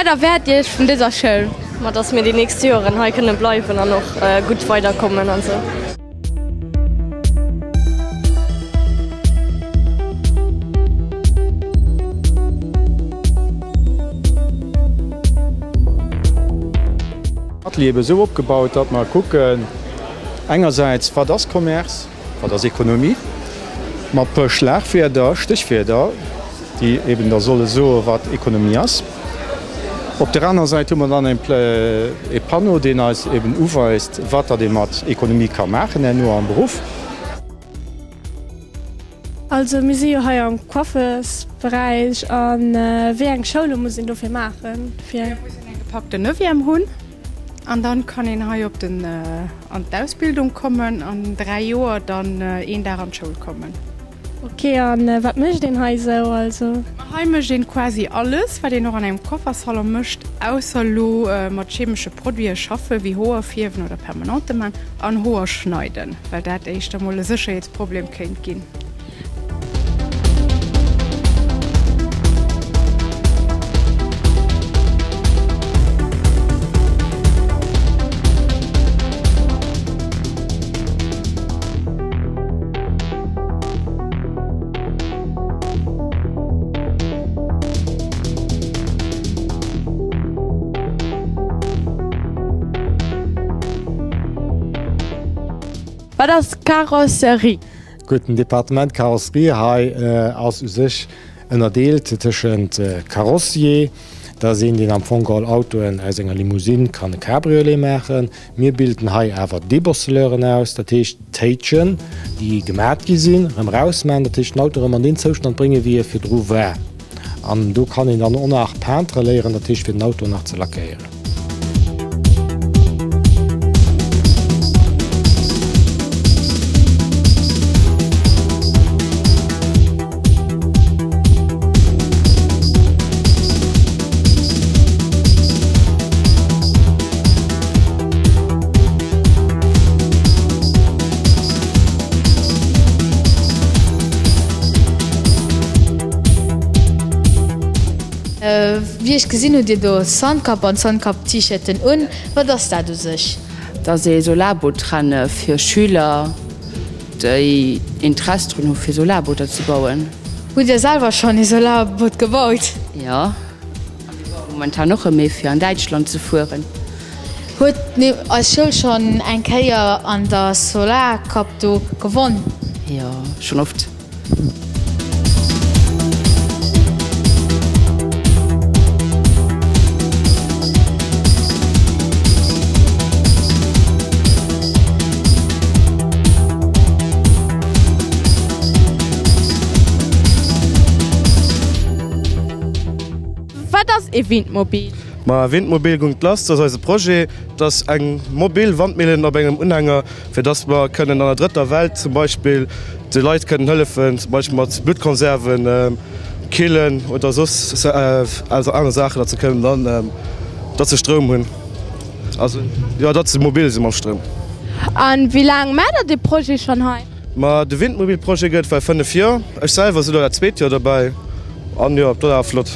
Wat erwaart Dir Iech vun dëser Schoul? Ma dass mir déi nächst Joeren hei kënne bleiwen an och gutt weiderkommen an sou. Atelier ebe sou opgebaut, datt mer kucken engersäits, wat ass Commerce, wat ass Ekonomie, mat e puer Schlagwierder, Stéchwierder, déi eben da solle soe wat Ekonomie ass. Op der anerer Säit hu mer dann e Panneau, deen eis eben uweist, wat datt ee mat Ekonomie ka maachen herno am Beruff. Also mir si jo hei am Coiffersberäich a wéi eng Schoule muss een dofir maachen fir. Da muss een eng gepackte Neuvième hunn an dann kann een hei op den an d'Ausbildung kommen an 3 Joer dann een Dag an d'Schoul kommen. Ok an wat mécht een hei esou also? Ma hei mécht een quasi alles wat een och an engem Coiffersalon mécht ausser elo mat chemesche Produite schaffen wéi Hoer fierwen oder Permanente man an Hoer schneiden well dat éischter mol e Sécherheetsproblem kéint ginn. Wat ass Karosserie? Gutt, den Departement Karosserie hei ass u sech ënnerdeelt tëschent Karossier, dat ass een, deen am Fong geholl Autoen aus enger Limousine kann e Cabriolet maachen. Mir bilden hei awer Débosseleuren aus, dat heescht Téitschen, déi gemat gi sinn, erëm erausmachen, dat heescht den Auto erëm an deen Zoustand bréngen, wéi e virdru war. An do kann een dann och nach Peintre léieren, dat heescht fir den Auto nach ze lackéieren. Wéi ech gesinn hutt Dir do Suncup an Suncup T-Shirten un. Wat ass dat u sech? Dat ass ee Solarboot-Renne fir Schüler, déi Interess drun hu fir Solarbooter ze bauen. Hutt Dir selwer schonn ee Solarboot gebaut? Jo. A mir baue momentan och erëm ee fir an Däitschland ze fueren. Huet eis Schoul schonn eng Kéier an der Solarcup do gewonn? Jo, schonn oft. Wat ass ee Windmobil? Ma Windmobil gung lass, dat ass eise Projet. Dat ass eng mobil Wandmillen op engem Unhänger, fir dass mer kënnen an der drëtter Welt zum Beispill de Leit kënnen hëllefen, zum Beispill mat Bluttkonserven, killen oder soss aner Saachen, datt se kënnen dann, datt se Stroum hunn, also jo, datt se mobil si mam Stroum. A wéi laang maacht der dee Projet schonn hei? Ma de Windmobil-Projet gëtt well 5 Joer. Ech selwer sinn elo dat zweet Joer dobäi an jo, dat awer flott.